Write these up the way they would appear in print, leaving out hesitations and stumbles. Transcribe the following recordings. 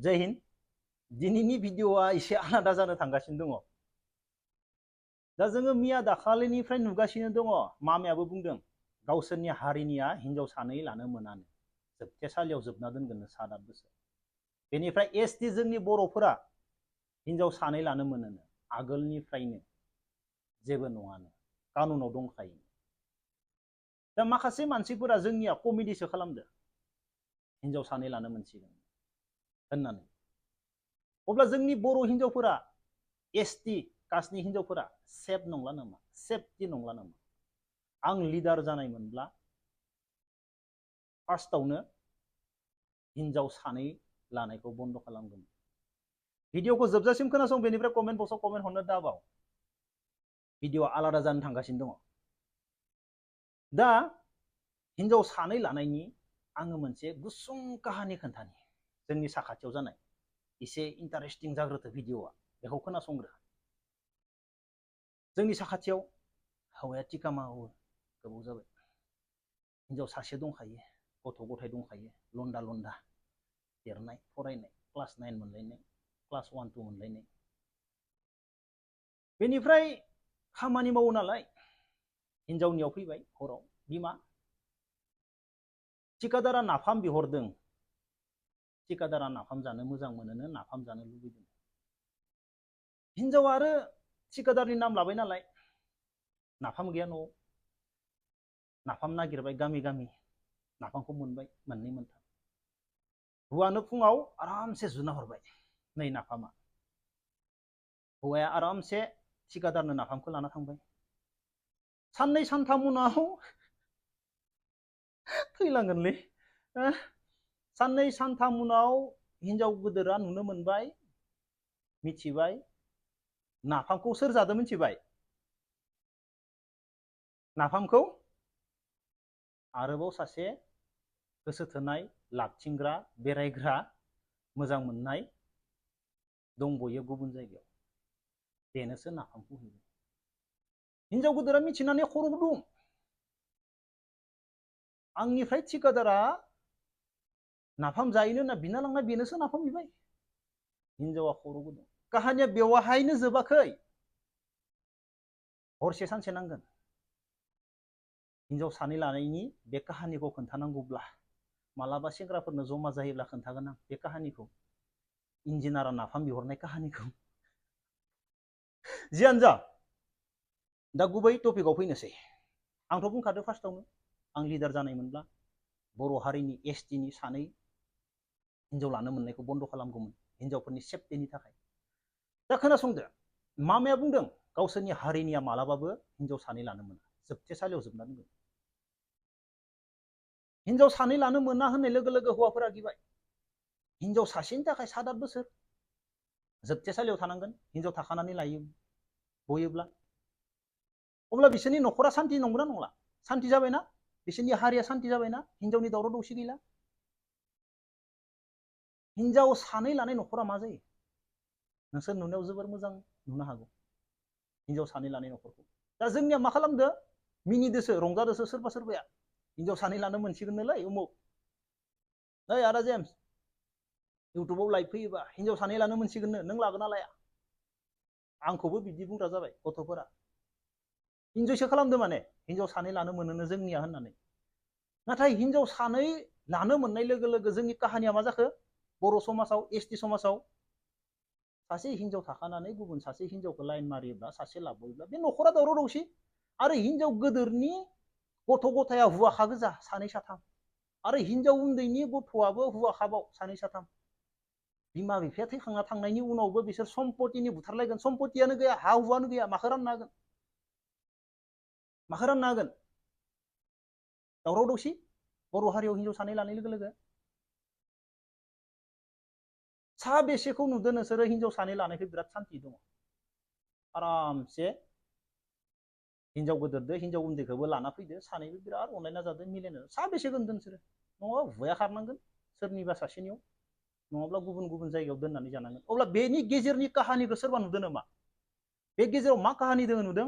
जय हिन्द। दिनैनि भिडिअआ एसे आलादा जानो थांगासिनो दङ। दा जोङो मिया दाखालिनिफ्राय नुगासिनो दङ, मामायाबो बुंदों गावसोरनि हारिनिया हिनजाव सानै लानो मोनानो, जोबथेसालियाव जोबना दोनगोननो 7-8 बोसोर। बेनिफ्राय एसटि जोंनि बर'फोरा हिनजाव सानै लानो मोनोनो, आगोलनिफ्रायनो जेबो नङानो, कानुनाव दंखायो। दा माखासे मानसिफोरा जोंनिया कमेडिसो खालामदो, हिनजाव सानै लानो मोनसिगोन होननानै। अब्ला जोंनि बर' हिनजावफोरा एसटि कास्टनि हिनजावफोरा सेफ नंला नामा, सेफटि नंला नामा? आं लिडार जानायमोनब्ला फार्स्टआवनो हिनजाव सानै लानायखौ बन्द खालामगोन। भिडिअखौ जोबजासिम खोनासं, बेनिफ्राय कमेन्ट बक्सआव कमेन्ट हरनो दाबाव। भिडिअआ आलादा जानो थांगासिनो दङ। दा हिनजाव सानै लानायनि आङो मोनसे गुसुं काहानि खोन्थानि, जोंनि साखाथियाव जानाय। एसे इन्टारेस्टिं जाग्रोथो भिडिअआ, बेखौ खोनासंग्रो। जोंनि साखाथियाव हौवाया टिका मावो, गोबाव जाबाय। हिनजाव सासे दंखायो, गथ' गथाय दंखायो, लन्दा लन्दा देरनाय, फरायनाय, क्लास 9 मोनलायनाय, क्लास 1-2 मोनलायनाय। बेनिफ्राय खामानि मावो नालाय हिनजावनियाव फैबाय हराव, बिमा थिकादारा नाफाम बिहरदों, थिकादारा नाफाम जानो मोजां मोनोनो, नाफाम जानो लुबैदों। हिनजावा आरो थिकादारनि नाम लाबाय नालाय, नाफाम गैया न'आव, नाफाम नागिरबाय गामि गामि, नाफामखौ मोनबाय, 2-3। हौवानो फुङाव आरामसे जुना हरबाय, नै नाफामा। हौवाया आरामसे थिकादारनो नाफामखौ लाना थांबाय। 2-3 उनाव थैलांगोनलै, 2-3 उनाव हिनजाव गोदोरा नुनो मोनबाय, मिथिबाय, नाफामखौ सोर जादों मिथिबाय? नाफामखौ आरोबाव सासे गोसो थोनाय, लाबथिंग्रा, बेरायग्रा, मोजां मोननाय दंबयो गुबुन जायगायाव, बेनोसो नाफामखौ होयो। हिनजाव गोदोरा मिथिनानै खर' गुदुं, आंनिफ्राय थिकादारा नाफाम जायोनो होनना बिना लांना बेनोसो नाफाम बिबाय। हिनजावा खर' गुदुं। काहानिया बेवहायनो जोबाखै, हरसे सानसे नांगोन। हिनजाव सानै लानायनि बे काहानिखौ खोन्थानांगौब्ला, मालाबा सेंग्राफोरनो जमा जायोब्ला खोन्थागोन आं बे काहानिखौ, इन्जिनियारा नाफाम बिहरनाय काहानिखौ। जियानो जा, दा गुबै टपिकआव फैनोसै। आंथ' बुंखादो फार्स्टआवनो, आं लिडार जानायमोनब्ला बर' हारिनि एसटिनि सानै हिनजाव लानो मोननायखौ बन्द खालामगौमोन, हिनजावफोरनि सेफटिनि थाखाय। दा खोनासंदो, मामाया बुंदों गावसोरनि हारिनिया मालाबाबो हिनजाव सानै लानो मोना, जोबथेसालियाव जोबना दोनगोन। हिनजाव सानै लानो मोना होननाय लोगो लोगो हौवाफोरा गिबाय, हिनजाव सासेनि थाखाय 7-8 बोसोर जोबथेसालियाव थानांगोन, हिनजाव थाखानानै लायो बयोब्ला। अब्ला बिसोरनि न'खरा सान्ति नंगौना नंला? सान्ति जाबायना? बिसोरनि हारिया सान्ति जाबायना? हिनजावनि दावराव दावसि गैला। हिनजाव सानै लानाय न'खरा मा जायो? नोंसोर नुनायाव जोबोर मोजां नुनो हागौ हिनजाव सानै लानाय न'खरखौ। दा जोंनिया मा खालामदो? मिनिदोसो, रंजादोसो सोरबा सोरबाया, हिनजाव सानै लानो मोनसिगोननोलै उमुक, नै आदा जेम्स, इउटुबाव लाइभ फैयोबा हिनजाव सानै लानो मोनसिगोननो, नों लागोन ना लाया? आंखौबो बिदि बुंग्रा जाबाय गथ'फोरा। इन्जयसो खालामदो, माने हिनजाव सानै लानो मोनोनो जोंनिया होननानै। नाथाय हिनजाव सानै लानो मोननाय लोगो लोगो जोंनि काहानिया मा जाखो? बर' समाजाव, एसटि समाजाव सासे हिनजाव थाखानानै गुबुन सासे हिनजावखौ लाइन मारियोब्ला, सासे लाबोयोब्ला बे न'खरा दावराव दावसि। आरो हिनजाव गोदोरनि गथ' गथाया हुवाखा गोजा 2-3, आरो हिनजाव उन्दैनि गथ'आबो हुवाखाबाव 2-3। बिमा बिफाया थैखांना थांनायनि उनावबो बिसोर सम्पतिनि बुथारलायगोन, सम्पतियानो गैया, हा हुआनो गैया, माखौ राननो हागोन? माखौ राननो हागोन? दावराव दावसि बर' हारियाव हिनजाव सानै लानाय लोगो लोगो। साबेसेखौ नुदो नोंसोरो हिनजाव सानै लानायखौ बिराद सान्ति दङ? आरामसे हिनजाव गोदोरदो हिनजाव उन्दैखौबो लाना फैदो, सानैबो बिराद अनलायना जादो, मिलायना। साबेसेखौ नुदों नोंसोरो? नङाबा हुवाया खारनांगोन सोरनिबा सासेनियाव, नङाब्ला गुबुन गुबुन जायगायाव दोननानै जानांगोन। अब्ला बेनि गेजेरनि काहानिखौ सोरबा नुदों नामा? बे गेजेराव मा काहानि दङ नुदों?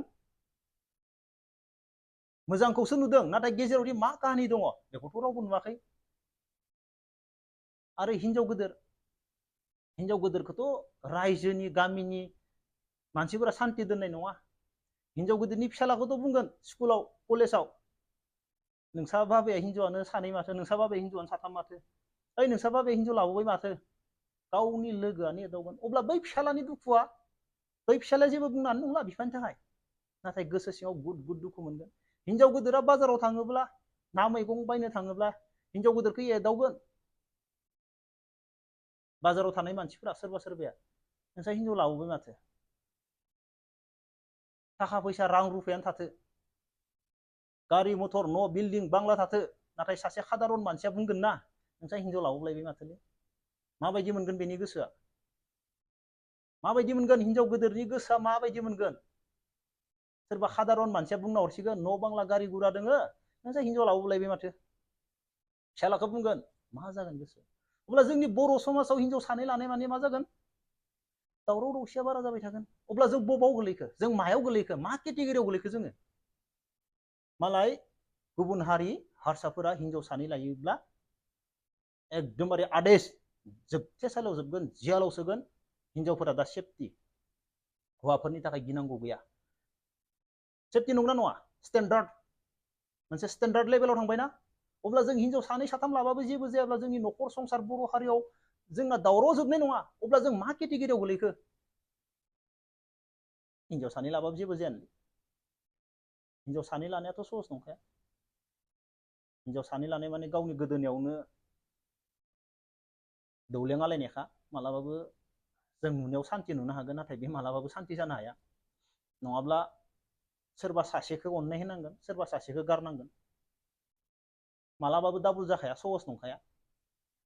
मोजांखौसो नुदों, नाथाय गेजेरावदि मा काहानि दङ बेखौथ' रावबो नुवाखै। आरो हिनजाव गोदोर हिनजाव गोदोरखौथ' रायजोनि गामिनि मानसिफोरा सान्ति दोननाय नङा। हिनजाव गोदोरनि फिसालाखौथ' बुंगोन स्कुलाव कलेजाव नोंसा बाबाया हिनजावानो सानै माथो, नोंसा बाबाया हिनजावानो साथाम माथो, ओइ नोंसा बाबाया हिनजाव लाबोबाय माथो, गावनि लोगोआनो एदावगोन। अब्ला बै फिसालानि दुखुआ बै फिसालाया जेबो बुंनानै नंला बिफानि थाखाय, नाथाय गोसो सिङाव गुद गुद दुखु मोनगोन। हिनजाव गोदोरा बाजाराव थाङोब्ला ना मैगं बायनो थाङोब्ला हिनजाव गोदोरखौ एदावगोन। बाजाराव थानाय मानसिफोरा सोरबा सोरबाया नोंसा हिनजाव लाबोबाय माथो, थाखा फैसा रां रुफायानो थाथो, गारि मथर न' बिल्डिं बांला थाथो, नाथाय सासे सादारन मानसिया बुंगोन ना नोंसा हिनजाव लाबोलायबाय माथोलै, माबायदि मोनगोन बेनि गोसोआ? माबायदि मोनगोन? हिनजाव गोदोरनि गोसोआ माबायदि मोनगोन? सोरबा सादारन मानसिया बुंना हरसिगोन न' बांला गारि गुरा दोङो, नोंसा हिनजाव लाबोलायबाय माथो, फिसालाखौ बुंगोन, मा जागोन गोसो? अब्ला जोंनि बर' समाजाव हिनजाव सानै लानाय माने मा जागोन? दावराव दावसिया बारा जाबाय थागोन। अब्ला जों बबाव गोलैखो? जों मायाव गोलैखो? मा केटेगरियाव गोलैखो जोङो? मालाय गुबुन हारि हारसाफोरा हिनजाव सानै लायोब्ला एकदमबारे आदेश जोबथेसालियाव जोबगोन, जियालाव सोगोन, हिनजावफोरा दा सेफटि, हौवाफोरनि थाखाय गिनांगौ गैया। सेफटि नंगौना नङा? स्टेन्डार्ड, मोनसे स्टेन्डार्ड लेभेलाव थांबायना? अब्ला जों हिनजाव सानै साथाम लाबाबो जेबो जायाब्ला जोंनि न'खर संसार बर' हारियाव जोंना दावराव जोबनाय नङा। अब्ला जों मा केटेगरियाव गोलैखो? हिनजाव सानै लाबाबो जेबो जायानो। हिनजाव सानै लानायाथ' सहस नंखाया। हिनजाव सानै लानाय माने गावनि गोदोनायावनो दौलें आलायनायखा। मालाबाबो जों नुनायाव सान्थि नुनो हागोन, नाथाय बे मालाबाबो सान्थि जानो हाया। नङाब्ला सोरबा सासेखौ अननाय होनांगोन, सोरबा सासेखौ गारनांगोन। मालाबाबो डाबल जाखाया, सहस नंखाया।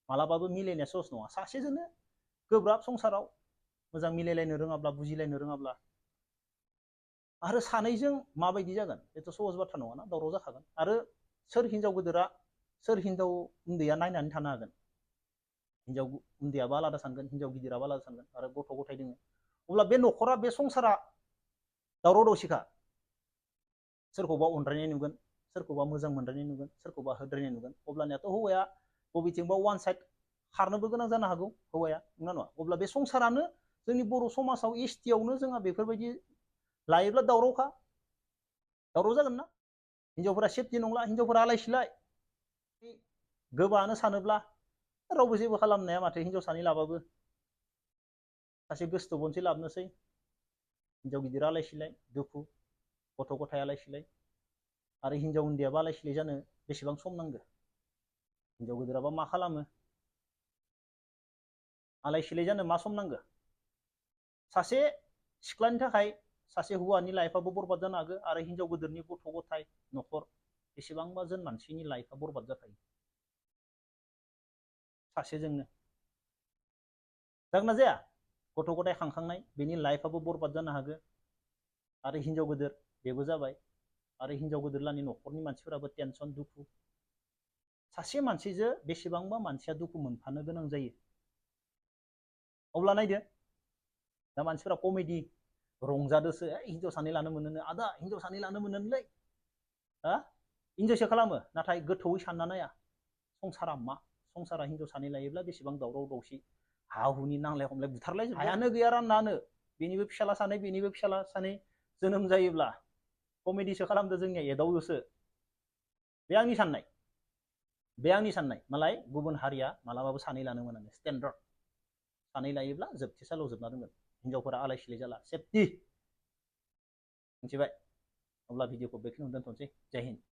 मालाबाबो मिलायनाया सहस नङा। सासेजोंनो गोब्राब संसाराव, मोजां मिलायलायनो रोङाब्ला, बुजिलायनो रोङाब्ला। आरो सानैजों माबायदि जागोन बेथ' सहस बाथ्रा नङाना, दावराव जाखागोन। आरो सोर हिनजाव गोदोरा सोर हिनजाव उन्दैया नायनानै थानो हागोन? हिनजाव उन्दैयाबो आलादा सानगोन, हिनजाव गिदिराबो आलादा सानगोन, आरो गथ' गथाय दोङो। अब्ला बे न'खरा, बे संसारा दावराव दावसिखा। सोरखौबा अनद्रायनाय नुगोन, सोरखौबा मोजां मोनद्रायनाय नुगोन, सोरखौबा होद्रायनाय नुगोन। अब्लानियाथ' हौवाया बबेथिंबा वान साइड खारनोबो गोनां जानो हागौ हौवाया, नंगौना नङा? अब्ला बे संसारानो जोंनि बर' समाजाव एसटियावनो जोंहा बेफोरबायदि लायोब्ला दावरावखा, दावराव जागोन ना? हिनजावफोरा सेफटि नंला, हिनजावफोरा आलाय सिलाय। गोबाङानो सानोब्ला रावबो जेबो खालामनो हाया माथो, हिनजाव सानै लाबाबो। सासे गोसथोबनसै लाबोनोसै, हिनजाव गिदिरा आलाय सिलाय, दुखु, गथ' गथाय आलाय सिलाय। आरो हिनजाव उन्दैयाबो आलाय सिलाय जानो बेसेबां सम नांगौ? हिनजाव गिदिराबा मा खालामो? आलाय सिलाय जानो मा सम नांगौ? सासे सिख्लानि थाखाय सासे हौवानि लाइफआबो बरबाद जानो हागौ, आरो हिनजाव गोदोरनि गथ' गथाय न'खर बेसेबांबा जोन मानसिनि लाइफआ बरबाद जाखायो सासेजोंनो। जागोन ना जाया? गथ' गथाय खांखांनाय बेनि लाइफआबो बरबाद जानो हागौ। आरो हिनजाव गोदोर बेबो जाबाय, आरो हिनजाव गोदोरलानि न'खरनि मानसिफोराबो टेनसन दुखु। सासे मानसिजों बेसेबांबा मानसिया दुखु मोनफानो गोनां जायो। अब्ला नायदो, दा मानसिफोरा कमेडि रंजादोसो, हिनजाव सानै लानो मोनोनो, आदा हिनजाव सानै लानो मोनोनोलै, इन्जयसो खालामो। नाथाय गोथौयै सानना नाया, संसारा मा? संसारा हिनजाव सानै लायोब्ला बेसेबां दावराव दावसि, हा हुनि नांलाय खमलाय, बुथारलाय हायानो गैया रानना होनो। बेनिबो फिसाला सानै, बेनिबो फिसाला सानै जोनोम जायोब्ला कमेडिसो खालामदो, जोंनिया एदावोसो। बे आंनि साननाय, बे आंनि साननाय। मालाय गुबुन हारिया मालाबाबो सानै लानो मोनानो, स्टेन्डार्ड। सानै लायोब्ला जोबथेसालियाव जोबना दोनगोन, हिनजावफोरा आलाय सिलाय जाला, सेफटि। मिथिबाय? अब्ला भिडिअखौ बेखिनियावनो दोनथ'नोसै। जय हिन्द।